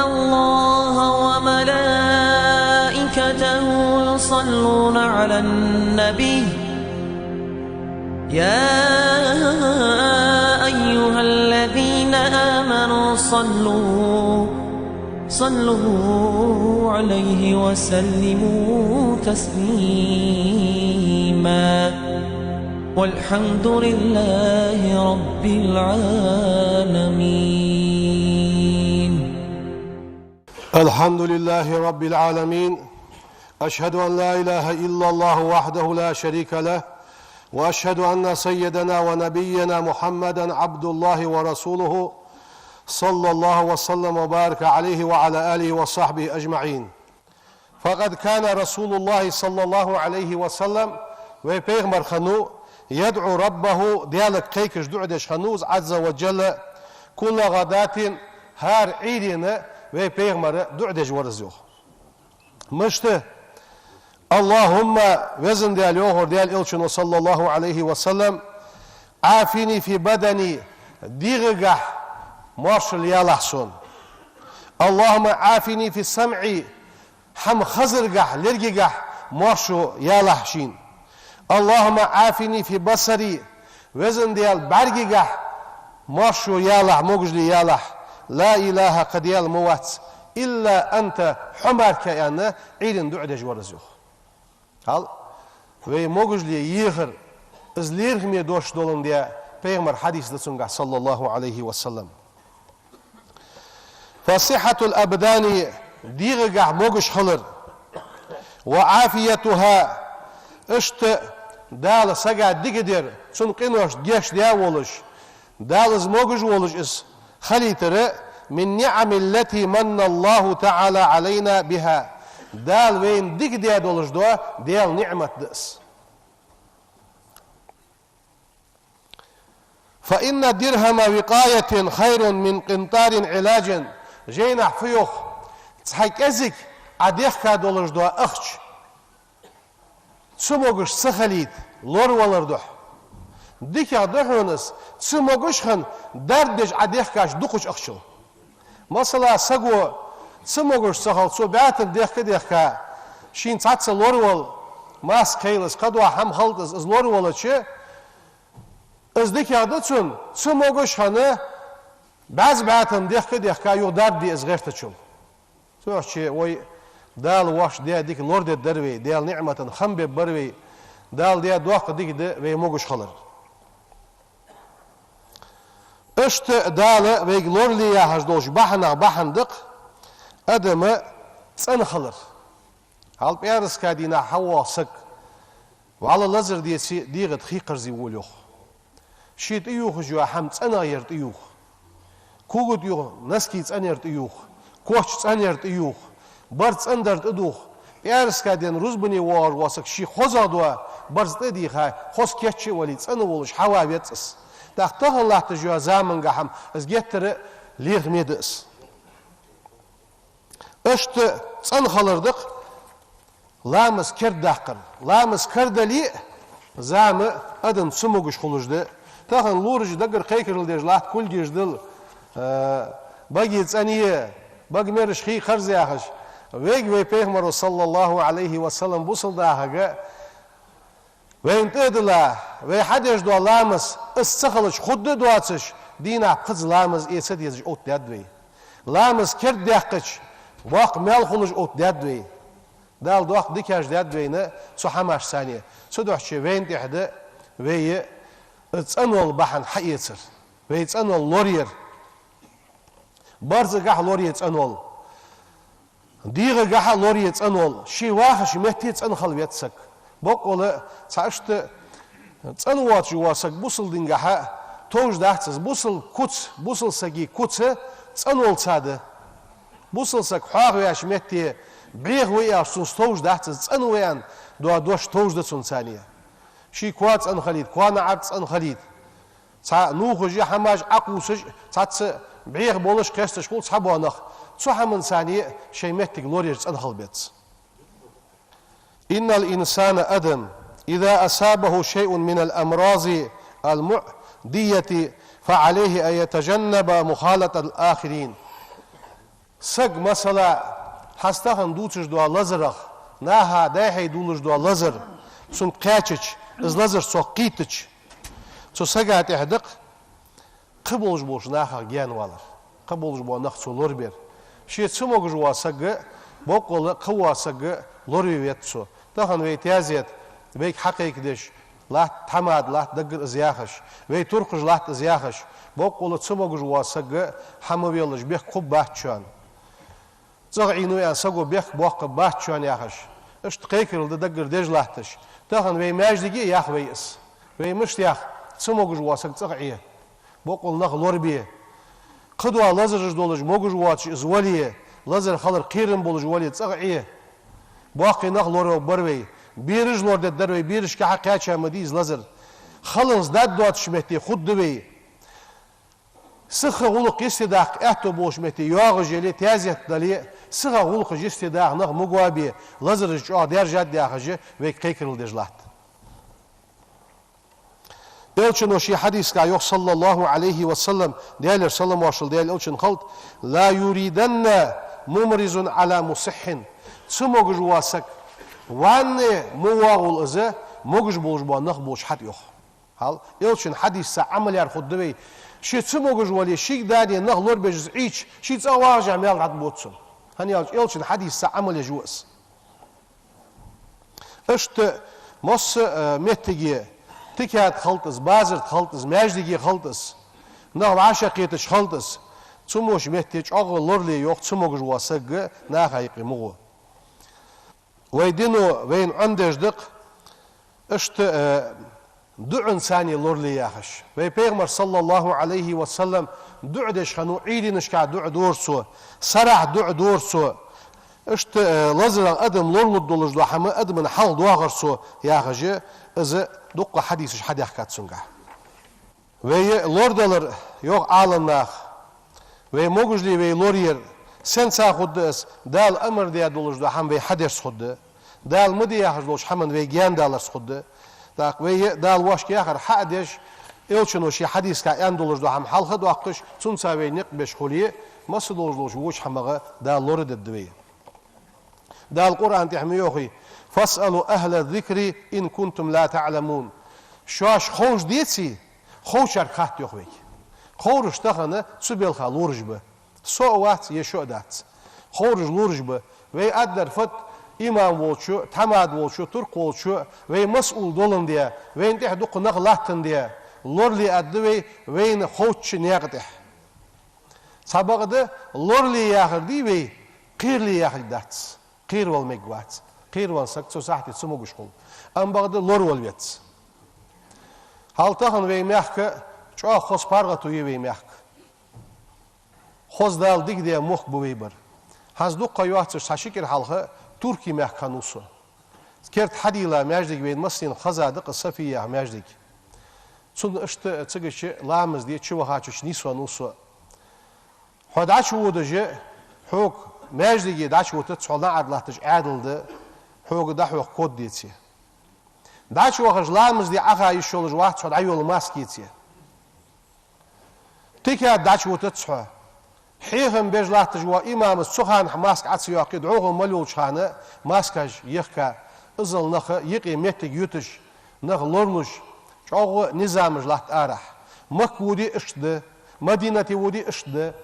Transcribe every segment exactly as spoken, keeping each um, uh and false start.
الله وملائكته يصلون على النبي، يا أيها الذين آمنوا صلوا، صلوا عليه وسلموا تسليما. والحمد لله رب العالمين. الحمد لله رب العالمين. أشهد أن لا إله إلا الله وحده لا شريك له، وأشهد أن سيدنا ونبينا محمدا عبد الله ورسوله، صلى الله وسلم وبارك عليه وعلى آله وصحبه أجمعين. فقد كان رسول الله صلى الله عليه وسلم, вай пайхамар хиннав, يدعو ربه, Даьлага кхайкаш дуӀа деш хиннав из, عز وجل, كل غداة, хӀара Ӏуйрийна вай пайхамар дуӀа деш вар из, йоах. Мишта? اللهم, Веза Даьла, йоах Даьла Элчано, صلى الله عليه وسلم, عافني في بدني, дегӀагахь моаршал ялахь сона. اللهم عافني في سمعي, хӀама хазаргахь, лергагахь моаршо ялахь шийна. اللهم عافني في بصري, Веза Даьла, бӀаргагахь моаршо ялахь, могашал ялахь. لا إله, кхы Даьла ма вац, إلا أنت, хьо мара, аьнна, Ӏуйрийна дуӀа деш вар из, йоах. Хьал, вай могашал ехар, из лерхӀаме дош доландаь, пайхамара хьадис да цунгахь, صلى الله عليه وسلم. فصحة الأبدان, дегӀагахь могаш хилар, وعافيتها, иштта Дала сага дика дар, цун къиношта гешт даь волаш, Дала из могаш волаш из хилийтар, من النعم التي من الله تعالى علينا بها, Дала вайна дика даь долаш дола Даьла ниӀмат да из. فإن درهم وقاية خير من قنطار علاج. Жайнашка фу йоах? Цхьа кӀезига Ӏа дехка долаш дола ахча цамогаш ца хилийта лоравалар духьа. ДикагӀа да хьона из, цамогаш хинна дарба деш Ӏа дехкача дукхача ахчал. Масала, саго цамогаш ца хилла, цо бӀаьтам дехка-дехка, шийна цхьацца лоравала, маска хийла из, кхыдола хӀама хилийта из, из лоравалача, из дикагӀа да цунна, цамогаш хинна, бӀаьзза бӀаьтам дехка-дехка, юха дарба де из гӀертачул. Цудухьа вай Дала воашта даь дика лорадергдар вай, Даьла ниӀматах хам бергбар вай, Дала даь доккха дика да вай могаш хилар. Иштта Дала вайга лорале яхаш долча бахьанех бахьан да-кх адам цӀена хилар. Хьал пӀаьраска дийнахьа хьавоагӀа саг, вӀалла лазар деце, дегӀа тӀа хий кхарзе вола, йоах. Ше тӀаювхаш йола хӀама цӀенагӀа яр тӀаювха. Кога тӀаювха, носки цӀена яр тӀаювха, коч цӀена яр тӀаювха, барзкъа цӀена дар тӀадувха. ПӀаьраска дийнахьа рузбане воагӀаш вола саг ше хозагӀа дола барзкъа тӀа а дийха, хоза кийча а вале, цӀена волаш хьавена веза из. ТӀаккха тахан латташ йола замангахьа-м из геттара лерхӀаме да из. Иштта цӀена хилар да-кх ламаз кердадаккхар. Ламаз кердадале а, зама адам цамогаш хулаш да. Тахан лораша даггара кхайкарал деш латт, кулгаш дилла, э, баге цӀенъе, бага мераш хий кхарза яхаш. Вайга вай пайхамаро, صلى الله عليه وسلم, бусалба дахага, вайна тӀа а дилла, вай хьадеш дола ламаз, из ца хилча хургда а доацаш, дийнахьа пхезза ламаз эца дезаш оттадаьд вай. Ламаз кердадаьккхача, боккха маьл хулаш оттадаьд вай. Дала доккха дикаш даьд вайна цу хӀамашца. Цудухьа вайна тӀехьа да вай из цӀенвала бахьан хьаэцар, вай цӀенвала лораяр. БарзкъагӀа лорае цӀенвала, дегӀагахьа лорае цӀенвала, ше вахача метте цӀена хила веза саг. Боккъала цхьа иштта цӀена воацаш вола саг бусалба дингахьа товш дац из. Бусалба куц, бусалба сага куц цӀенвала ца да. Бусалба саг хьоахаваьча метте бӀеха ва аьлча, цунца товш дац из, цӀена ва аьнна дола дош товш да цунца. Ший коа цӀена хилийта, коа наӀарга цӀена хилийта. Цхьа нувхаш а, хӀамаш а Ӏокхувсаш, цхьацца бӀеха болаш, кхесташ хул цхьабола нах. Цу хӀаманца шоай моттиг лораеш цӀена хила беза. إن الإنسان, адам, إذا أصابه شيء من الأمراض المعدية فعليه أن يتجنب مخالطة الآخرين. Саг, масала, хьастахан дувцаш дола лазарах, наха дӀай-хьай дуллаш дола лазар, цунга кхаьчача, из лазар цох кхийтача, цу сага тӀехь да-кх кхы болаш болча нахах гаьнавалар, кхы болаш бола нах цо лорабер. Ше ца могаш вола саг, боккъала кхы вола саг лораве веза цо. Тахан вай таьзет, вайга хьакхайкадеш латт, тхьамада латт даггара из яхаш, вай туркхаш латт из яхаш, боккъала ца могаш вола саг хьа ма веллаш бехк хургбац шоана. ЦӀагӀа Ӏийна ва аьнна саго бехк боаккхаргбац шоана яхаш. Иштта кхайкарал да даггара деш латташ. Тахан вай маьждиге а ях вай из. Вай мишта ях, ца могаш вола саг цӀагӀа Ӏе. Боккъала нах лорабе. Кхыдола лазараш долаш могаш воацаш из вале, лазар хилар кхерам болаш вале, цӀагӀа Ӏе. Боккхий нах лоравергбар вай. Бераш лорадергдар вай, берашка хьакхаьча ма дий из лазар. Халанца дад доацача метте хургда вай. Сиха гӀулакх йисте даккха аьттув болча метте йоагӀаш яле, таьзет дале, сиха гӀулакхаш йисте даха нах ма гобе, лазараш чӀоагӀа даьржад яхаш, вайга кхайкарал деш латт. Элчано ший хьадисага йоах, صلى الله عليه وسلم, Даьлера салам-моаршал Даьла Элчана хилда: «لا يريدن ممرض على مصح». Ца могаш вола саг ванне ма воагӀалва из, могаш болаш бола нах болча хьатӀа, йоах. Хьал, Элчан хьадисаца Ӏамал яр хургда вай. Ше ца могаш вале, шийга дане нах лорабеш из Ӏийча, ше цӀагӀа вагӀаш маьл дӀатӀабода цунна. ХӀана аьлча Элчан хьадисаца Ӏамал еш ва из. Иштта масса а, э, меттиге, тикада хилда из, базар тӀа хилда из, маьждиге хилда из, нах вӀашагӀкхетача хилда из, цу мо йолча метте чӀоагӀа лорале, йоах, ца могаш вола саг наха юкъе ма гӀо. Вай дино вайна Ӏомадеш да-кх иштта, э, дуӀанца лорале яхаш. Вай Пайхамар, صلى الله عليه وسلم, дуӀа деш хиннав, Ӏуйранашка дуӀа дора цо, сарахьа дуӀа дора цо. Иштта, э, лазарах адам лоралургдолаш дола хӀама адамашта хьалха доахар цо, яхаш, из дуккха хьадисаш хьадаьхкад цунгахьа. Вай лорадалар, йоах Ӏаламнаха, вай могашал вай лораер, сенца хургда из, Дала амар даь долаш дола хӀама вай хьадерца хургда, Дала ма де яхаш долча хӀаманна вай гаьнадаларца хургда. ТӀаккха вай Дала воашка яхар хьа а деш, Элчано ший хьадисага аьнна долаш дола хӀама хьалха а доаккхаш, цунца вай никъ беш хуле, масса долаш долча воча хӀамах Дала лорадергда вай. Дала Къуръан тӀа ма йоахий: «فاسألوا أهل الذكر إن كنتم لا تعلمون». Шоаш ховш деце, ховчарга хатта, йоах вайга. Ховраш тахан цу балха лораш ба. Со а вац, е шо а дац. Ховраш лораш ба. Вай аргдар фуд: имам волча, тхьамада волча, туркх волча, вай масъул доландаь, вайна тӀехьа дукха нах латтандаь, лорале аргда вай вайна ховча наькъа тӀехьа. Цхьабакъда лорале яхар дий вай, кхерале яхилга дац. Кхеравала мегаш вац. Кхеравенна саг цу сахьте ца могаш хул. Амма бакъда лоравала веза. Хьал тахан вай мехка чӀоагӀа хоза паргӀато я вай мехка. Хоза, Дала дика даь мохк ба вай бар. ХӀанз дукха ха йоацаш цхьа ши кӀира хьалха Турке мехка хиннав со. Керда хьадийла маьждиг вайна массанена хеза да-кх, София яха маьждиг. Цунна иштта цига чу ламаз де чувахача нийсвеннав со. Хьо дӀачуводаш, хьога маьждиге дӀачувутац, хьо наӀарга латташ Ӏаьдал да, хьога дӀахьоха код деце. ДӀачувахаш ламаз де Ӏаха йиш йолаш вац, хьо дӀайолла маска еце. Тикада дӀачувутац хьо. Хьехам беш латташ вола имамас цу хана маска Ӏо ца йоаккхе, дӀахо мел йолча хана маскаш ехка, иззал наха юкъе моттиг юташ, нах лоралуш, чӀоагӀа низамаш латт арахьа. Макка воде иштта да, Мадинате воде иштта да,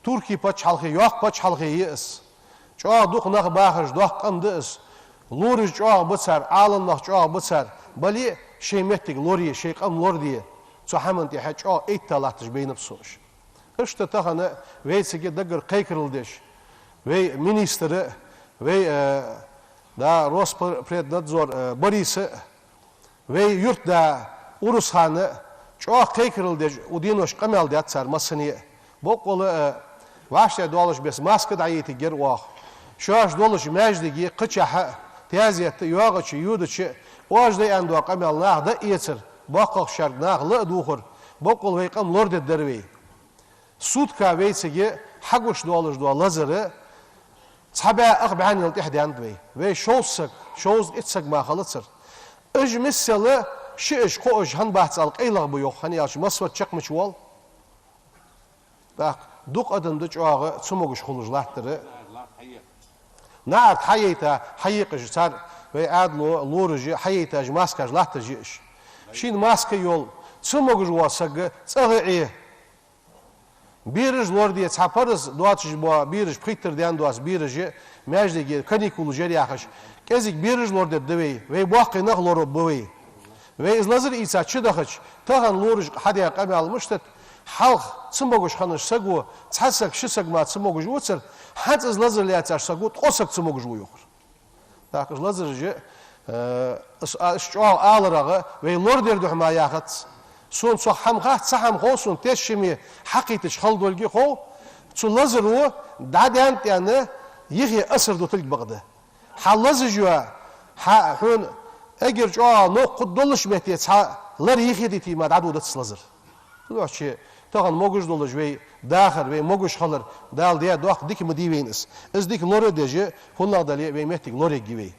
Турке паччахьалкхе, йоккха паччахьалкхе я из. ЧӀоагӀа дукха нах бахаш, доккха къам да из. Лораш чӀоагӀа ба цар, Ӏаламнах чӀоагӀа ба цар. Бале а шоай моттиг лорае, шоай къам лораде. Цу хӀаман тӀехьа чӀоагӀа эттӀа латташ байнаб со уж. Иштта тахан вайцига даггара кхайкарал деш, вай министр а, вай, э, да, Роспреднадзор, э, Борис а, вай юртда Урусхан а чӀоагӀа кхайкарал деш, укх деношка къамаьл даьд цар массане а. Боккъала, э, вӀаштӀехьа доаллаш беса маска дӀайийтаргьяр оаха. Шоаш долча маьждиге кхычахьа а, таьзет а йоагӀача, йодача а, оаш даь аьнна дола къамаьл наха дӀаэцар, боккхагӀчарга наха ла а дувхар, боккъала вай къам лорадергдар вай. Сутка вайцига хьагуш долаш дола лазар цхьа бӀаь ах бӀаьннел тӀехдаьннад вай. Вай шовзткъа саг, шовзткъа итт саг мара хилацар. Уж миссел шиаш, кхоаш хӀана бац аьлча къайлагӀа ба, йоах, хӀана аьлча массавар чакхмача воал. ТӀаккха Дукха адам да чӀоагӀа цамогаш хулаш латтар. НаӀарга хьаяйта, хьаекъаш цар, вай Ӏаьдало лораш, хьаяйта маскаш латташ я уж. Шийна маска йолаш, цамогаш вола саг цӀагӀа Ӏе. Бераш лораде, цхьа параз доацаш бола бераш, пхийттара даьнна доаца бераш, маьждиге каникулаш яр яхаш, кӀезига бераш лорадергда вай, вай боккхий нах лорадергба вай. Вай из лазар ийца чудахача, тахан лорашка хьадаь къамаьл мишта да: хьалха цамогаш хиннача саго цхьа саг, ши саг мара цамогаш вацар, хӀанз из лазар лаьцача саго ткъо саг цамогаш ва йоахар. ТӀаккха уж лазараш, э, ас-, а, ас чӀоагӀа аларах, вай лорадер духьа мара яхац. Сона цох хӀама хац, цхьа хӀама хов сона, тешаме хьакхийтача хала долга хов, цу лазаро дӀадаьнна тӀена юхе асар дутилга бакъда. Хьа лазаш йола, хьа, хьона эггара чӀоагӀа новкъа хургдолча метте цхьа лар юхе дите мара дӀадодац лазар. Цудухьа тахан могаш долаш вай дахар, вай могаш хилар, Дала даь доккха дика ма дий вайна из. Из дика лорадеш, хӀаннагӀа дале а вай моттиг лораергья вай.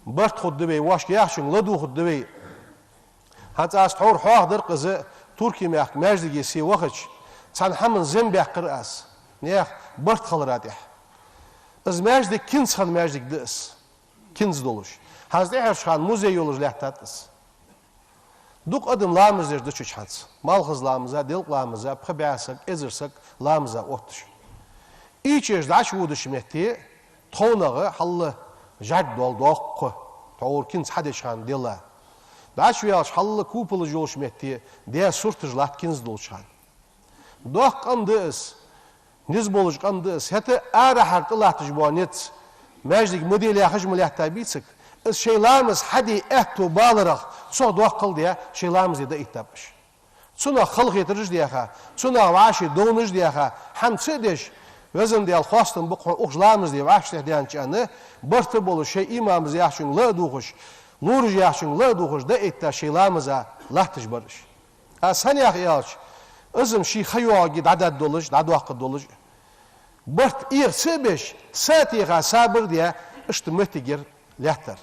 Барт хургда вай, вӀашка яхачунга ладувгӀаргда вай. ХӀанз аз тхьовра хьоахадир-кх из, Туркий-мехка маьждиге се вахача, цхьан хӀаман зем баьккхар аз, наьха барт хилара тӀехьа. Из маьждиг кинз хинна маьждиг да из. Кинз долаш. ХӀанз тӀехьарча хана музей йолаш лаьттад из. Дукха адам ламаз деш да цу чу хӀанз. Малхбуза ламаза, делкъа ламаза, пхи бӀаь саг, эзар саг ламаза отташ. Ийчеш дӀачуводача метте тховнагӀа хьал жӀарг дола доккха, тхьовра кинз хьадеча хана делла. ДӀачуваьлча хьал куполаш йолча метте даь сурташ латт кинз долча хана. Доккха къам да из, низ болаш къам да из, хӀаьта арахьара тӀалатташ бола низ, маьждиг ма делахь уж ма лаьтта бийцаг, из шоай ламаз хьаде аьттув баларах, цох доккхал де шоай ламазе дӀаэттаб уж. Цунах халахетараш а даьха, цунах вӀаший довнаш а даьха, хӀама ца а деш, везан Даьла, хоастам ба-кх хьона укхаза ламаз де вӀаштӀехьа даьннача аьнна, барт а болаш, шоай имамас яхачунга ла а дувгӀаш, лораш яхачунга ла а дувгӀаш, дӀаэтта шоай ламаза латташ бар уж. Аз хӀана яхар аьлча, из-м ший ха йоагӀаргья дӀадаргдолаш, дӀадоаккхаргдолаш. Барт эгӀа ца а беш, са а теха, сабар а даь, иштта моттиг яр лаьттар.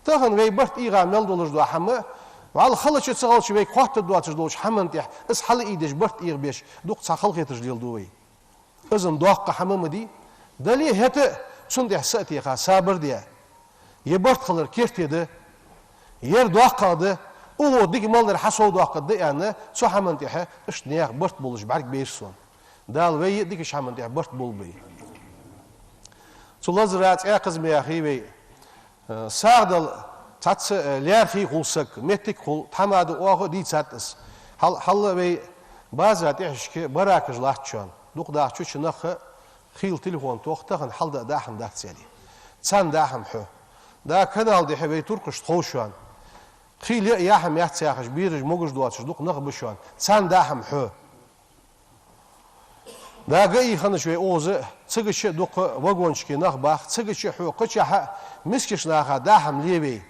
Тахан вай барт эгӀа мел долаш дола хӀама, вӀалла хала чу ца хилча вайга хоаттаргдоацаш долча хӀаман тӀехьа из хьалъайдеш, барт эгӀабеш, дукха цхьа халахетараш леладу вай. Из-м доккха хӀама ма дий. Дале а, хӀаьта а цунна тӀехьа са а теха, сабар а даь. Ер барт хилар керте да, ер доккхагӀа да, укхо дика мел дар хьасовдоаккхаргда аьнна, цу хӀаман тӀехьа иштта наьха барт болаш бӀаргабайра сона. Дала вай а дикача хӀаман тӀехьа барт болба вай. Цу лазара цӀаькхаза ма яхий вай. Э, сагӀа дала цхьацца, э, лаьрхӀа хул саг, моттиг хул, тхьамада оаха а дийцад аз. Хьал-, хьалла вай базара тӀехьашка баракаш латт шоана. Дукха даха чу-чу нах хийла телефон тох, тахан хьалдаа даа хӀама дац аьле. Царна даа хӀама хьу. Да канал дехьа вай туркхашта хов шоана. Хийла яа хӀама яц яхаш, бераш, могаш доацаш дукха нах ба шоана. Царна даа хӀама хьу. Да ГАИ хиннача вай укхаза, цигача а дукха вагончике нах бах, цигача а хьу, кхычахьа а мискача наха даа хӀама ле вай.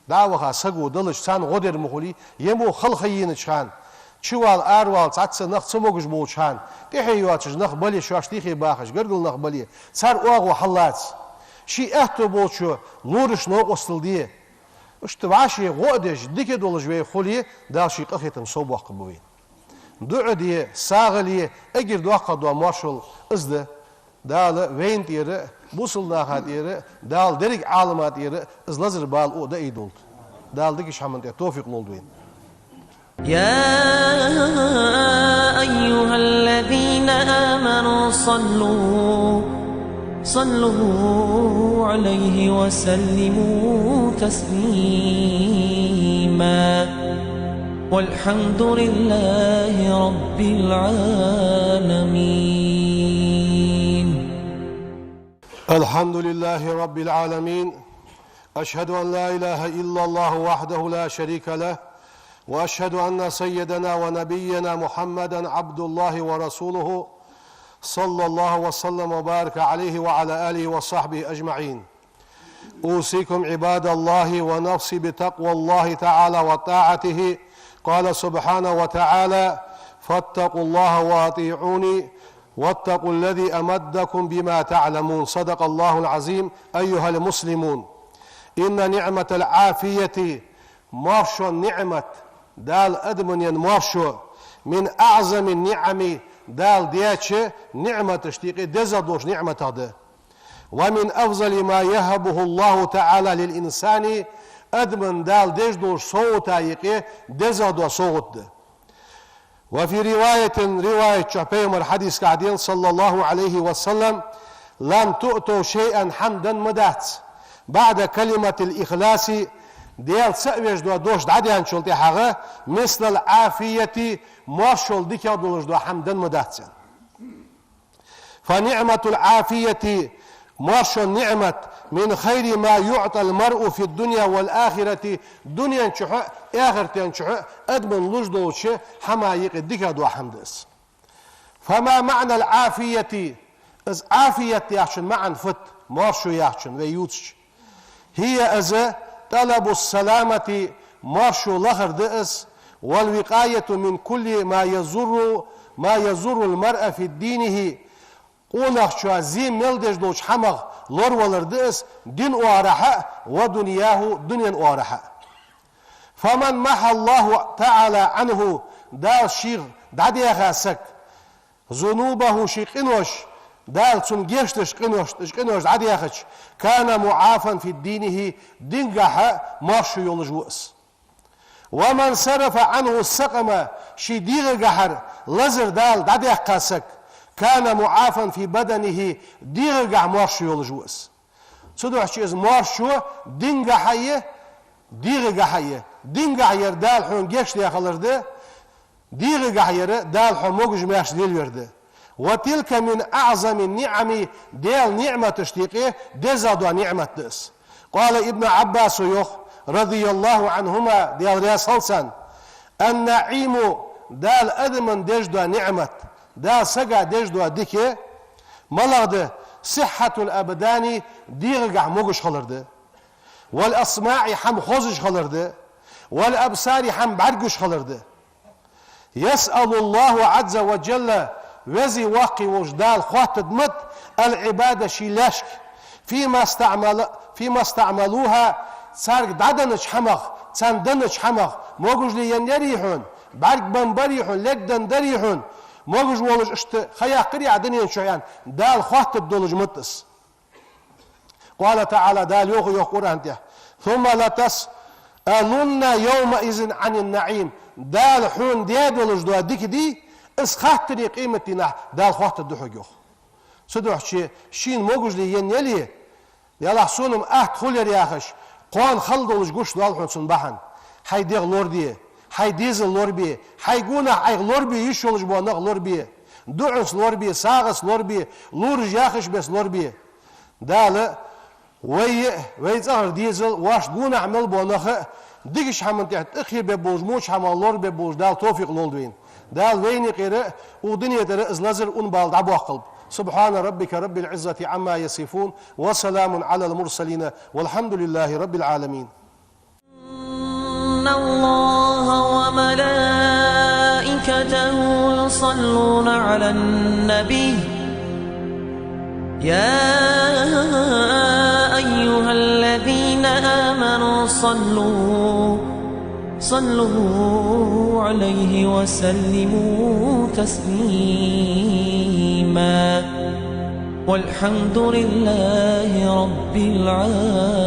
ДӀа а ваха саго далча, царна гӀо дар ма хулий, е мо хала ха енача хана, чувала, аравала цхьацца нах ца могаш болча хана, тӀехье йоацаш нах бале, шоашта юхе бахаш гаргара нах бале, цар оагӀув хьаллаца. Ший аьттув болчо лорашта новкъостал де. Иштта вӀаший гӀо а деш, дика долаш вай хуле, Дала ший къахетам совбоаккхаргба вайна. ДуӀа де, сагӀа ле, эггара доккхагӀа дола моаршал из да. Дала вайна тӀера а, бусалба наха тӀера а, Дала деррига Ӏалама тӀера а из лазар, бала укх дӀаайдолда. Дала дикача хӀаман тӀа товфикъ лолда вайна. يا أيها الذين آمنوا صلوا، صلوا عليه وسلموا تسليما. والحمد لله رب العالمين. الحمد لله رب العالمين. أشهد أن لا إله إلا الله وحده لا شريك له، وأشهد أن سيدنا ونبينا محمدا عبد الله ورسوله، صلى الله وسلم وبارك عليه وعلى آله وصحبه أجمعين. أوصيكم عباد الله ونفسي بتقوى الله تعالى وطاعته. قال سبحانه وتعالى: فاتقوا الله وأطيعوني، واتقوا الذي أمدكم بما تعلمون. صدق الله العظيم. أيها المسلمون، إن نعمة العافية, моаршон ниӀмат, Дала адамашта денна моаршо, من أعظم النعم, Дала деча ниӀматашта юкъе дезагӀа долча ниӀматех да. ومن أفضل ما يهبه الله تعالى للإنسان, адамна Дала деш долча совгӀата юкъе дезагӀа дола совгӀат да. وفي رواية, риваят чу пайхамара хьадисагахь да, صلى الله عليه وسلم: لن تؤتوا شيئا, хӀама денна ма дац, بعد كلمة الإخلاص, Даьла цаӀ веш дола дош дӀадаьнначул тӀехьагӀа, مثل العافية, моаршо йолаш дикагӀа долаш дола хӀама денна ма дац, аьнна. فنعمة العافية, моаршон ниӀмат, من خير ما يعطى المرء في الدنيا والآخرة, дунен чухь а, ахартен чухь а адамна луш долча хӀамай юкъе дикагӀа дола хӀама да из. فما معنى العافية, из Ӏафият яхачун маӀан фуд, моаршо яхачун вай ювцача? هي, из, طلب السلامة, моаршо лахар да из, والوقاية من كل ما يضر, ما يضر المرء في دينه, къонахчоа зе мел деш долча хӀамах лоравалар да из дина оагӀорахьа а, ودنياه, дунен оагӀорахьа а. فمن محا الله تعالى عنه, Дала шийх дӀадаьха саг, ذنوبه, ший къинош, Дала цунна гешдеш къинош, уж къинош дӀадаьхача, كان معافا في دينه, динагахьа моаршо йолаш ва из. ومن صرف عنه السقم, ший дегӀагахьара лазар Дала дӀадаьккха саг, كان معافا في بدنه, дегӀагахьа моаршо йолаш ва из. Цудухьа из моаршо динагахьа а я, дегӀагахьа а я. Динагахьа яр Дала хьона гешт даь хилар да, дегӀагахьа яр Дала хьо могаш-маьрша лелавар да. وتلك من أعظم النعم, Даьла ниӀматашта юкъе дезагӀа дола ниӀмат да из. قال ابن عباس, йоах, رضي الله عنهما, Даьла раьза хилва царна: النعيم, Дала адамна деш дола ниӀмат, Дала сага деш дола дика малагӀа да? صحة الأبدان, дегӀагахьа могаш хилар да. والأسماع, хӀама хозаш хилар да. والأبصار, хӀама бӀаргагуш хилар да. يسأل الله عز وجل, Веза-Воккха волча Дала хоаттаргда ма да العباد, ший лаьшка, فيما استعمل-, فيما استعملوها, царга дӀаденнача хӀамах, царна деннача хӀамах, могашал еннаяр хьона, бӀаргабеннабар хьона, лергденнадар хьона, могаш волаш иштта ха яьккхарий Ӏа дунен чу, аьнна, Дала хоаттаргдолаш ма да из. قال تعالى, Дала йоах, йоах Къуръан тӀа: ثم لتسألن يومئذ عن النعيم. Дала хьона даь долаш дола дика дий, из хаттар къематдийнахьа Дала хоаттаргда хьога, йоах. Цудухьа шийна могашал еннаяр, ялахь сона-м атта хулар яхаш, кхоана хала долаш гуш доал хьона цун бахьан. Хьай дегӀ лораде, хьай дезал лорабе, хьай гонахьа Ӏайха лорабе йиш йолаш бола нах лорабе, дуӀанца лорабе, сагӀаца лорабе, лораш яхача беса лорабе. Дала вай а, вай цӀагӀара дезал, вайшта гонахьа мел бола нах а дикача хӀаман тӀа тӀахийрабергболаш, воча хӀамах лорабергболаш Дала товфикъ лолда вайна. Дала вайна юкъера а, укх дунен тӀара а из лазар, унна бала дӀабоаккхалба. سبحان ربك رب العزة عما يصفون، وسلام على المرسلين، والحمد لله رب العالمين. إن الله وملائكته يصلون على النبي، يا أيها الذين آمنوا صلوا، صلوا عليه وسلموا تسليما. والحمد لله رب العالمين.